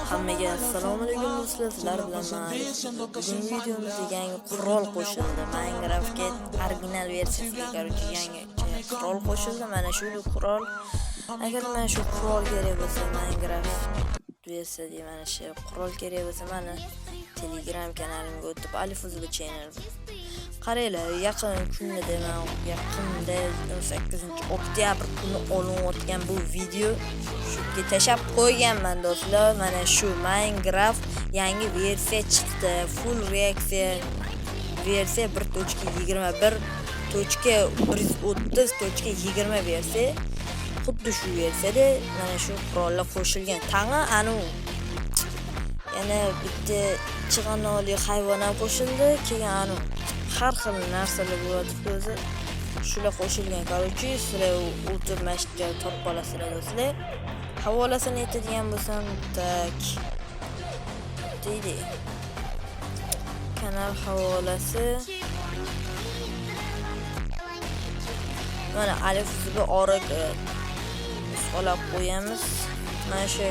Hammaga assalomu alaykum, do'stlar, sizlar bilan man Arif. Bugungi videomizda yangi qurol qo'shildi. Minecraftga original versiyasiga, короче, yangi qurol qo'shildi. Mana shu qurol. Agar mana shu qurol kerak bo'lsa, Minecraft versiyada mana shu qurol kerak bo'lsa, mana Telegram kanalimga o'tib, Alif Uzb channel. Qaranglar, yaqin kunlarda, man yaqinda 18 oktyabr kuni olinayotgan bu video shu tashlab qo'yganman, do'stlar. Mana shu Minecraft yangi versiya chiqdi. Full reaksiya versiya 1.21.130.20 versiya. Xuddi shu versiyada mana shu qurollar qo'shilgan. Tag'in anu yana bitta chig'anoqli hayvon ham qo'shildi. Keyin anu har xil narsalar bo'lyapti o'zi. Shular qo'shilgan. Короче, sizlar o'tib mana shu yerga topib olasizlar, do'stlar. Havolasini aytadigan bo'lsam, так deydi. Kanal havolasi mana Alif Zubi Orik nusxalab qo'yamiz. Mana shu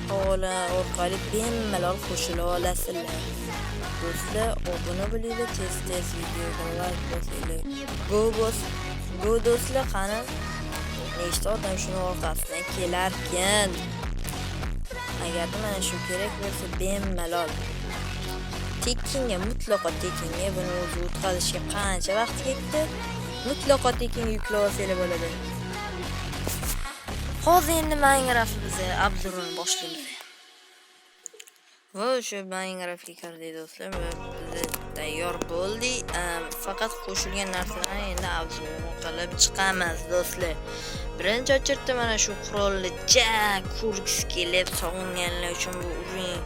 havola orqali bemalol qo'shila olasizlar. Do'stlar, obuna bo'linglar, tez-tez videoga like bosinglar. Go bos, go do'stlar, qani nechta odam shuni orqasidan kelarkan? Agarda mana shu kerak bo'lsa, bemalol tekinga, mutlaqo tekinga. Buni o'zi o'tkazishga qancha vaqt ketdi? Mutlaqo tekinga yuklab olsanglar bo'ladi. Hozir endi Minecraft biza обзор ini boshlaymiz. Va o'sha Minecraftga kirdik, do'stlar, va biz tayyor bo'ldik. Faqat qo'shilgan narsalarni endi обзор qilib chiqamiz, do'stlar. Birinchi очередь da mana shu qurolni ja ko'rgisi kelib sog'inganlar uchun bu uring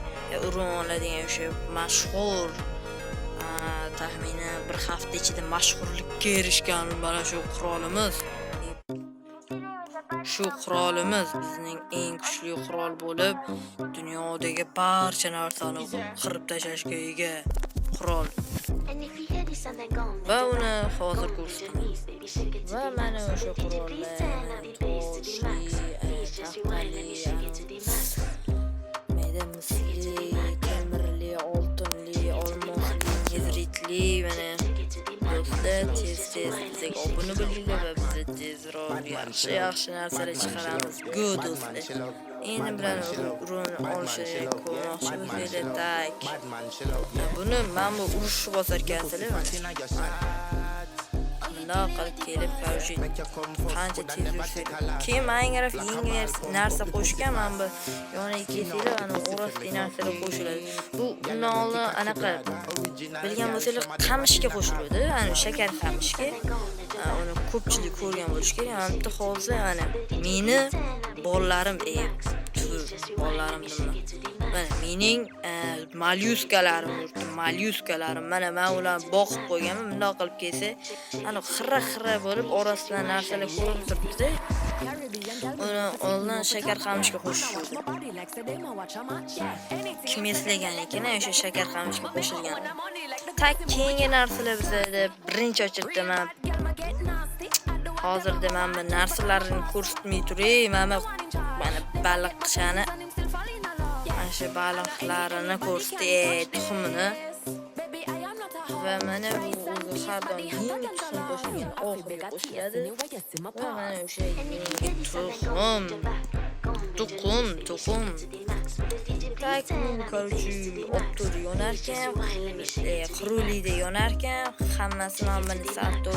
urun oladigan o'sha mashhur, taxminan bir hafta ichida mashhurlikka erishgan mana shu qurolimiz. Shu qurolimiz bizning eng kuchli qurol bo'lib, dunyodagi barcha narsani qirib tashlashga ega qurol. Va uni hozir ko'rsataman. Va mana o'sha qurollar toshli, taxtali, mayda misli, temirli, oltinli, olmosli, nefritli. Mana do'stlar, tez-tez bizga obuna bo'linglar va biza tezroq yaxshi-yaxshi narsalar chiqaramiz. Go, do'stlar. Endi bilan urun olishni ko'rmoqchi bo'lsanglar, так. Buni mana bu urushni bosar ekansizlar mana. Bundoq qilib kelib, короче, qancha tez yursanglar. Keyin Minecraft yangi narsa qo'shgan, mana bu yoniga kelsanglar, ana orasida narsalar qo'shiladi. Bu undan oldin anaqa bilgan bo'lsanglar, qamishga qo'shiluvdi, ana shakar qamishga. Uni ko'pchilik ko'rgan bo'lishi kerak. Mana bitta hozir mana meni bolalarim, tfu, bolalarim nima? Mana mening malyuskalarim yuribdi, malyuskalarim. Mana men ularni boqib qo'yganman. Bundoq qilib kelsa, ana xira-xira bo'lib orasidan narsalar ko'rinib turibdi. Uni oldin shakar qamishga qo'shishuvdi. Kim eslagan ekan o'sha shakar qamishga qo'shilgan. Так, keyingi narsalar bizada birinchi очередь da man hozirda mana bu narsalarni ko'rsatmay turay. Mana baliqchani, mana shu baliqlarini ko'rsatay, tuxumini. Va mana bu o'zi har doim yangi tuxum qo'shilgan, oxiriga qo'shiladi. Va mana o'sha yangi tuxum. Tuxum, tuxum. Так, bu, короче, obto'da yonarkan, quruqlikda yonarkan, hammasi mana buni salto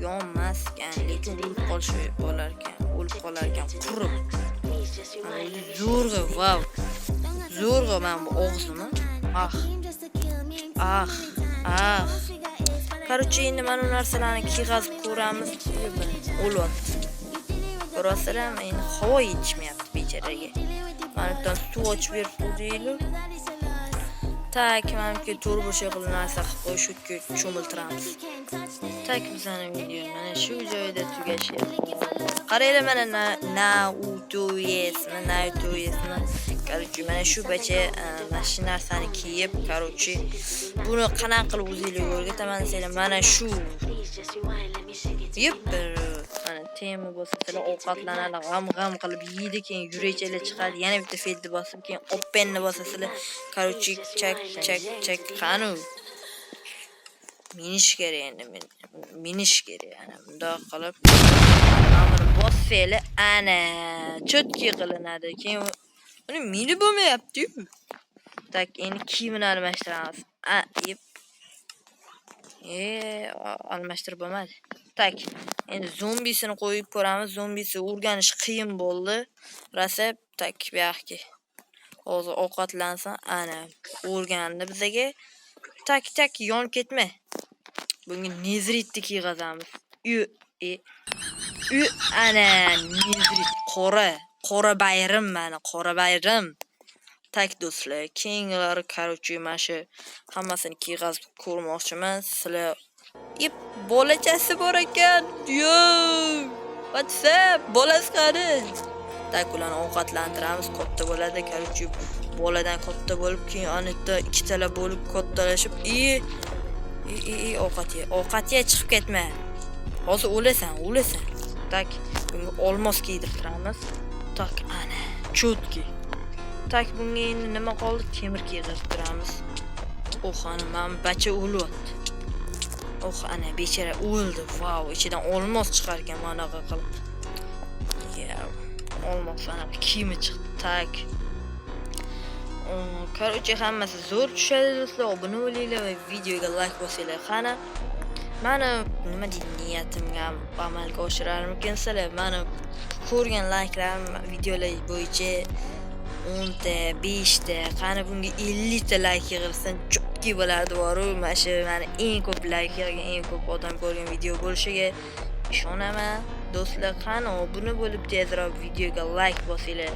yonmaskan, lekin o'lib qolishi bo'larkan, o'lib qolar ekan qurib. Mana o'zi zo'rg'a, vau. Zo'rg'a mana bu og'zimi? Ah. Ah, ah. Короче, endi mana bu narsalarni kiyg'azib ko'ramiz. O'lyapti. Ko'ryapsizlarmi? Endi havo yetishmayapti becharaga. Mana bu yerdan suv ochib berib qo'ydik. Так, mana bu yerga to'rtburchak qilib narsa qilib qo'yish, shu yerga cho'miltiramiz. Так, bizani video mana shu joyda tugashyapti. Qaranglar, mana Nautoyesmi, Nautoyesmi? Короче, mana shu bacha mana shu narsani kiyib, короче, buni qanaqa qilib o'zinglarga o'rgataman desanglar, mana shu yep, mana Temi bosasizlar, ovqatlanadi, g'am-g'am qilib yeydi, keyin yurakchalar chiqadi. Yana bitta feedni bosib, keyin openni bosasizlar. Короче, chak chak chak, qani? Minish kerak endi, minish kerak. Ana bundoq qilib mana buni bossanglar, ana чётко qilinadi. Keyin uni minib bo'lmayapti-yu. Так, endi kiyimini almashtiramiz. A, yep. Almashtirib bo'lmadi. Так, endi zombisini qo'yib ko'ramiz. Zombisi o'rganish qiyin bo'ldi. Rosa, так, bu yoqqa. Hozir ovqatlansin. Ana, o'rgandi bizaga. Так, так, yonib ketma. Bunga нефрит ni kiyg'azamiz. U, e, u, ana, нефрит qora, qora bayrim mana, qora bayrim. Так, do'stlar, keyingilari, короче, mana shu hammasini kiyg'azib ko'rmoqchiman. Sizlar. Ip, bolachasi bor ekan. Yo! What's up? Bolasi qani? Так, ularni ovqatlantiramiz, katta bo'ladi. Короче, boladan katta bo'lib, keyin ana yerda ikkitalar bo'lib kattalashib, i ovqat ye, ovqat ye, chiqib ketma. Hozir o'lasan, o'lasan. Так, bunga olmos kiydirtiramiz. Так, ana, чётко. Так, bunga endi nima qoldi? Temir kiydirtiramiz. Oh, ana, mana bacha o'lyapti. Oh, ana bechora o'ldi. Vau, ichidan olmos chiqar ekan manaqa qilib. Ya, olmos anaqa kiyimi chiqdi. Так. Короче, hammasi zo'r tushadi, do'stlar. Obuna bo'linglar va videoga like bosinglar. Qani, mani nima deydi, niyatimga amalga oshirarmikinsizlar? Mani ko'rgan layklarim videolar bo'yicha 10 ta, 5 ta, qani bunga 50 ta layk yig'ilsin, чётко bo'lardi boru. Mana shu mani eng ko'p layk yig'gan, eng ko'p odam ko'rgan video bo'lishiga ishonaman. Do'stlar, qani, obuna bo'lib, tezroq videoga layk bosinglar.